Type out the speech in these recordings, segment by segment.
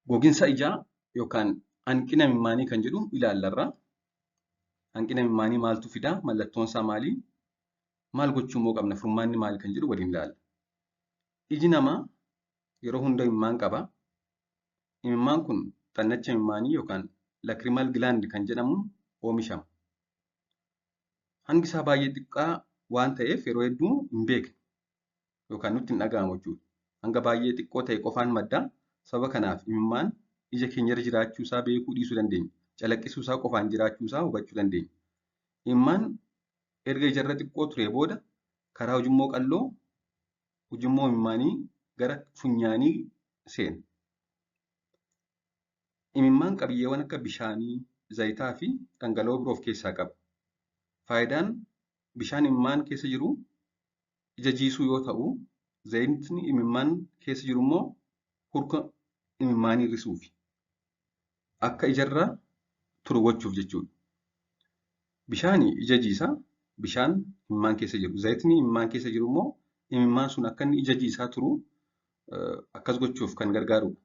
Gogiinsa ijaa yookaan hanqina imimmaanii kan jedhu ilaallarra. Hanqina imimmaanii maaltu fidaa? Mallattoon isaa maali? Maal gochuu immoo qabna? Furmaanni maali kan jedhu waliin ilaalla. Iji namaa yeroo hunda imimmaan qaba. Imimmaan kun xannacha imimmaanii yookaan lacrimal gland kan jedhamuun oomishama. Hangi isaa baay'ee xiqqaa waan ta'eef yeroo hedduu hin beeknu yookaan nutti hin dhaga'amu jechuudha. Hanga baay'ee xiqqoo ta'e qofaan madda. Sababa kanaaf imimmaan ija keenyarra jiraachuu isaa beekuu dhiisuu dandeenya. Calaqqisuu isaa qofaan jiraachuu isaa hubachuu dandeenya. Imimmaan erga ijarra xiqqoo turee booda karaa ujummoo qalloo ujummoo imimmaanii gara funyaanii seena. Imimmaan qabiyyeewwan akka bishaanii, zayitaa fi dhangala'oo biroo of keessaa qaba. Faayidaan bishaan imimmaan keessa jiru ija jiisuu yoo ta'u, zayitni imimmaan keessa jiru immoo hurka imimmaanii hir'isuufi. Akka ijarra turu gochuuf jechuudha. Bishaan ija jiisa. Bishaan imimmaan keessa jiru. Zayitni imimmaan keessa jiru immoo imimmaan sun akka inni ija jiisaa turu akkas gochuuf kan gargaarudha.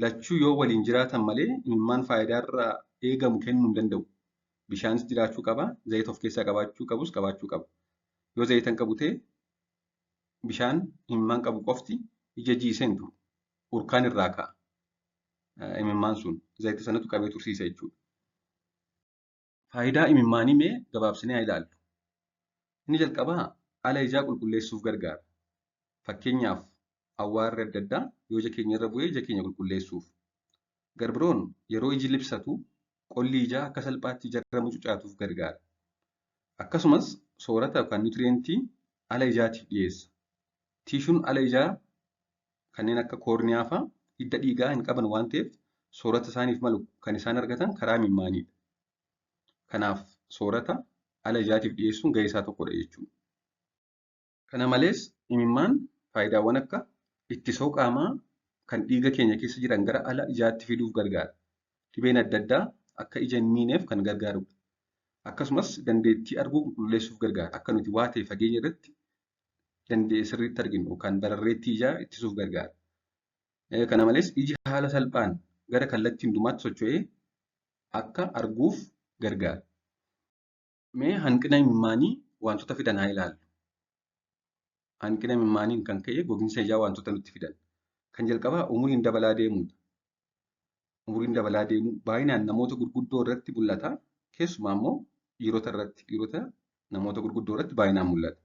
Lachuu yoo waliin jiraatan malee imimmaan faayidaa irraa eegamu kennuu hin danda'u. Bishaanis jiraachuu qaba, zayita of keessaa qabaachuu qabus qabaachuu qaba. Yoo zayita hin qabu ta'e bishaan imimmaan qabu qofti ija jiisee hin turu. Urkaan irraa ka'a. Imimmaan sun zayita sanatu qabee tursiisa jechuudha. Faayidaa imimmaanii mee gabaabsinee haa ilaallu. Inni jalqabaa ala ijaa qulqulleessuuf gargaara. Fakkeenyaaf awwaarri adda addaa yoo ija keenya irra bu'ee ija keenya qulqulleessuuf. Garbiroon yeroo iji libsatu qolli ijaa akka salphaatti ijarra mucucaatuuf gargaara. Akkasumas soorata yookaan nutrient ala ijaatiif dhiyeessa. Tiishuun ala ijaa kanneen akka koorniyaa fa'aa hidda dhiigaa hin qaban waan ta'eef soorata isaaniif malu kan isaan argatan karaa imimmaaniidha. Kanaaf soorata ala ijaatiif dhiyeessuun gahee isaa tokkodha jechuudha. Kana malees imimmaan faayidaawwan akka ittisoo qaamaa kan dhiiga keenya keessa jiran gara ala ijaatti fiduuf gargaara. Dhibeen adda addaa akka ija hin miineef kan gargaarudha. Akkasumas dandeettii arguu qulqulleessuuf gargaara. Akka nuti waa ta'e fageenya irratti dandee sirriitti arginu yookaan bararreettii ijaa ittisuuf gargaara. Kana malees iji haala salphaan gara kallattii hundumaatti socho'ee akka arguuf gargaara. Mee hanqina imimmaanii wantoota fidan haa ilaallu. Hanqina imimmaaniin kan ka'e gogiinsa ijaa wantoota nutti fidan. Kan jalqabaa umuriin dabalaa deemuudha. Umuriin dabalaa deemuu baay'inaan namoota gurguddoo irratti mul'ata. Keessumaa immoo dhiirota irratti dhiirota namoota gurguddoo irratti baay'inaan mul'ata.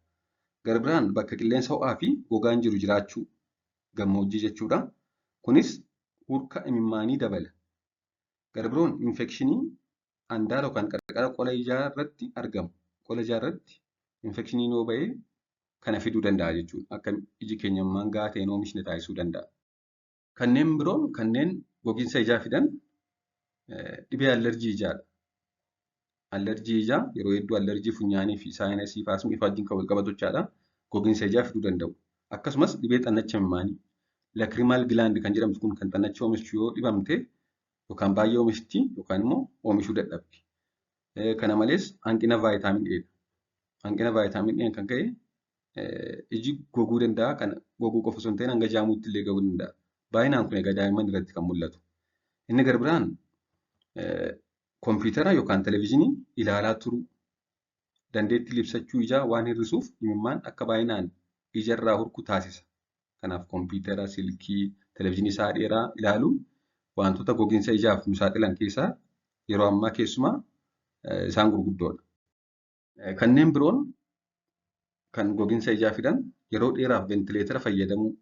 Gara biraan bakka qilleensa ho'aa fi gogaan jiru jiraachuu gammoojjii jechuudha. Kunis hurka imimmaanii dabala. Gara biroon infekshinii handaara yookaan qarqara qola ijaa irratti argamu. Qola ijaa irratti infekshiniin yoo ba'e kana fiduu danda'a jechuudha. Akka iji keenya imimmaan gahaa ta'e hin oomishne taasisuu danda'a. Kanneen biroon kanneen gogiinsa ijaa fidan dhibee allerjii ijaadha. Allerjii ijaa yeroo hedduu allerjii funyaanii fi saayinasii fi asmii fa'aa wajjin kan wal qabatu jechaadha. Gogiinsa ijaa fiduu danda'u. Akkasumas dhibee xannacha imimmaanii lacrimal gland kan jedhamtu kun kan xannacha oomishtu yoo dhibamte yookaan baay'ee oomishti yookaan immoo oomishuu dadhabdi. Kana malees hanqina vitamin A dha. Hanqina vitamin A kan ka'e iji goguu danda'a. Kan goguu qofa osoo hin ta'in hanga jaamuutti illee gahuu danda'a. Baay'inaan kun egaa daa'imman irratti kan mul'atu. Inni gara biraan kompiitara yookaan televezyiinii ilaalaa turuu dandeettii libsachuu ijaa waan hir'isuuf imimmaan akka baay'inaan ijarraa hurku taasisa. Kanaaf kompiitara, silkii, televezyiinii sa'a dheeraa ilaaluun wantoota gogiinsa ijaaf nu saaxilan keessaa yeroo ammaa keessumaa isaan gurguddoodha. Kanneen biroon kan gogiinsa ijaa fidan yeroo dheeraaf ventileetara fayyadamuu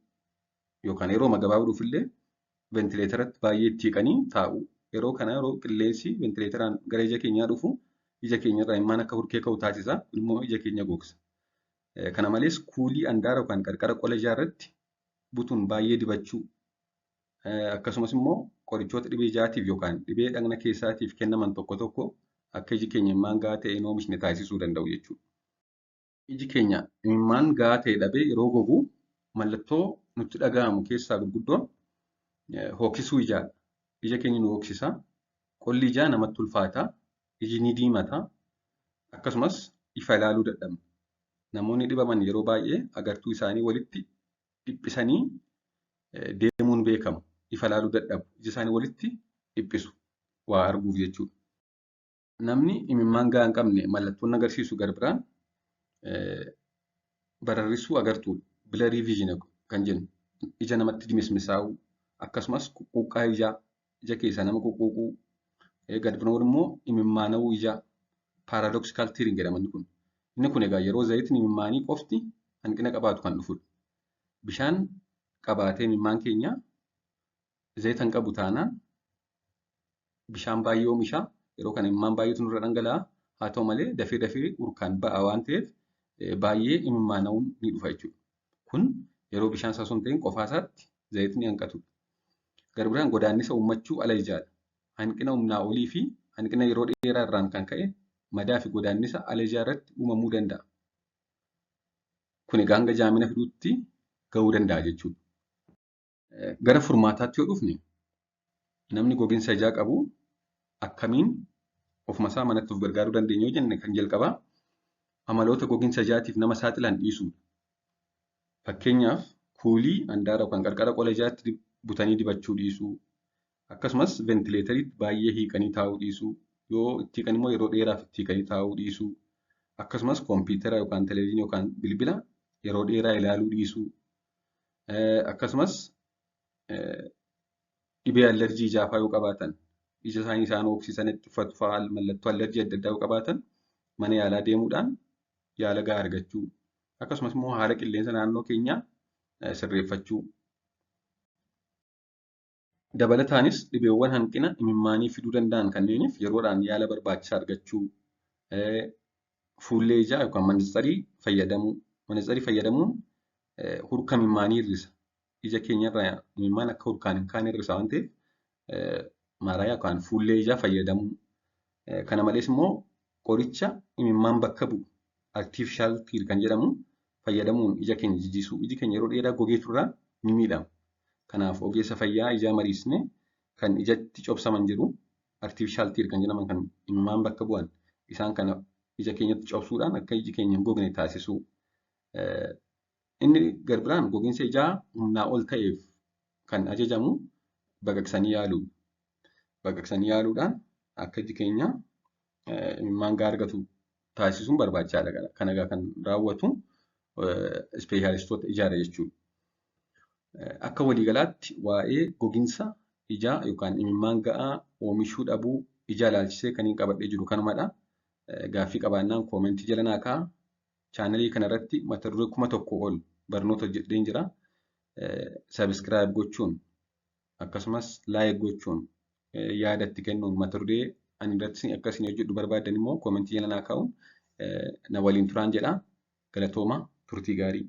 yookaan yeroo gabaabduuf illee ventileetaratti baay'ee itti hiiqanii taa'u. Yeroo kana yeroo qilleensi ventileetaraan gara ija keenyaa dhufu ija keenyarraa imimmaan akka hurkee ka'u taasisa. Kun immoo ija keenya gogsa. Kana malees kuulii handaara yookaan qarqara qola ijaa irratti butuun baay'ee dibachuu akkasumas immoo qorichoota dhibee ijaatiif yookaan dhibee dhagna keessaatiif kennaman tokko tokko akka iji keenya imimmaan gahaa ta'e hin oomishne taasisuu danda'u jechuudha. Iji keenya imimmaan gahaa ta'e dhabee yeroo gogu mallattoo nutti dhaga'amu keessaa gurguddoon hooksisuu ijaadha. Ija keenya nu hooksisa. Qolli ijaa namatti ulfaata. Iji ni diimata. Akkasumas ifa ilaaluu dadhabna. Namoonni dhibaman yeroo baay'ee agartuu isaanii walitti dhiphisanii deemuun beekamu. Ifa ilaaluu dadhabu. Ija isaanii walitti dhiphisu waa arguuf jechuudha. Namni imimmaan gahaa hin qabne mallattoon agarsiisu gara biraan bararrisuu agartuudha. Blurry vision kan jennu ija namatti dimismisaa'uu akkasumas quqquuqqaa ijaa ija keessaa nama quqquuquu gad biroon immoo imimmaana'uu ijaa paradoxical tearing jedhama inni kun. Inni kun egaa yeroo zayitni imimmaanii qofti hanqina qabaatu kan dhufudha. Bishaan qabaatee imimmaan keenya zayita hin qabu taanaan bishaan baay'ee oomisha. Yeroo kana imimmaan baay'eetu nurra dhangala'a. Haa ta'u malee dafee dafee urkaan ba'a waan ta'eef baay'ee imimmaana'uun ni dhufa jechuudha. Kun yeroo bishaan isaa osoo hin ta'in qofaa isaatti zayitni hanqatudha. Gara biraan godaannisa uummachuu ala ijaadha. Hanqina humnaa olii fi hanqina yeroo dheeraa irraan kan ka'e madaa fi godaannisa ala ijaa irratti uumamuu danda'a. Kun egaa hanga jaamina fiduutti gahuu danda'a jechuudha. Gara furmaataatti yoo dhufne namni gogiinsa ijaa qabu akkamiin ofuma isaa manatti of gargaaruu dandeenya yoo jenne kan jalqabaa amaloota gogiinsa ijaatiif nama saaxilan dhiisuudha. Fakkeenyaaf kuulii handaara yookaan qarqara qola ijaatti butanii dibachuu dhiisuu, akkasumas ventileetariitti baay'ee hiiqanii taa'uu dhiisuu, yoo itti hiiqan immoo yeroo dheeraaf itti hiiqanii taa'uu dhiisuu, akkasumas kompiitara yookaan televezyiinii yookaan bilbila yeroo dheeraa ilaaluu dhiisuu, akkasumas dhibee allerjii ijaa fa'aa yoo qabaatan ija isaanii isaan hooqsisanitti uffatu fa'aa mallattoo allerjii adda addaa yoo qabaatan mana yaalaa deemuudhaan yaala gahaa argachuu akkasumas immoo haala qilleensa naannoo keenyaa sirreeffachuu. Dabalataanis dhibeewwan hanqina imimmaanii fiduu danda'an kanneeniif yeroodhaan yaala barbaachisaa argachuu, fuullee ijaa yookaan manatsarii fayyadamuu. Manatsarii fayyadamuun hurka imimmaanii hir'isa. Ija keenyarraa imimmaan akka hurkaan hin kaane hir'isa waan ta'eef marayaa yookaan fuullee ijaa fayyadamuu. Kana malees immoo qoricha imimmaan bakka bu'u artificial tear kan jedhamu fayyadamuun ija keenya jijjiisuu. Iji keenya yeroo dheeraa gogee turraan ni miidhama. Kanaaf ogeessa fayyaa ijaa mariisnee kan ijatti cobsaman jiru artificial tear kan jedhaman kan imimmaan bakka bu'an isaan kana ija keenyatti cobsuudhaan akka iji keenya hin gogne taasisuu. Inni garbiraan gogiinsa ijaa humnaa ol ta'eef kan ajajamu baqaqsanii yaaluudha. Baqaqsanii yaaluudhaan akka iji keenya imimmaan gahaa argatu taasisuun barbaachisaadha. Kana egaa kan raawwatu ispeeshaalistoota ijaadha jechuudha. Akka waliigalaatti waa'ee gogiinsa ijaa yookaan imimmaan ga'aa oomishuu dhabuu ijaa ilaalchisee kan hin qabadhee jiru kanumadha. Gaaffii qabaannaan koomentii jala naa kaa'aa. Chaanalii kanarratti mata duree 1000 ol barnoota hojjedheen jira. Sabiskiraayib gochuun akkasumas laayik gochuun yaada itti kennuun mata duree ani irratti akka isin hojjedhu barbaaddan immoo koomentii jala naa kaa'uun na waliin turaan jedha. Galatooma turtii gaarii.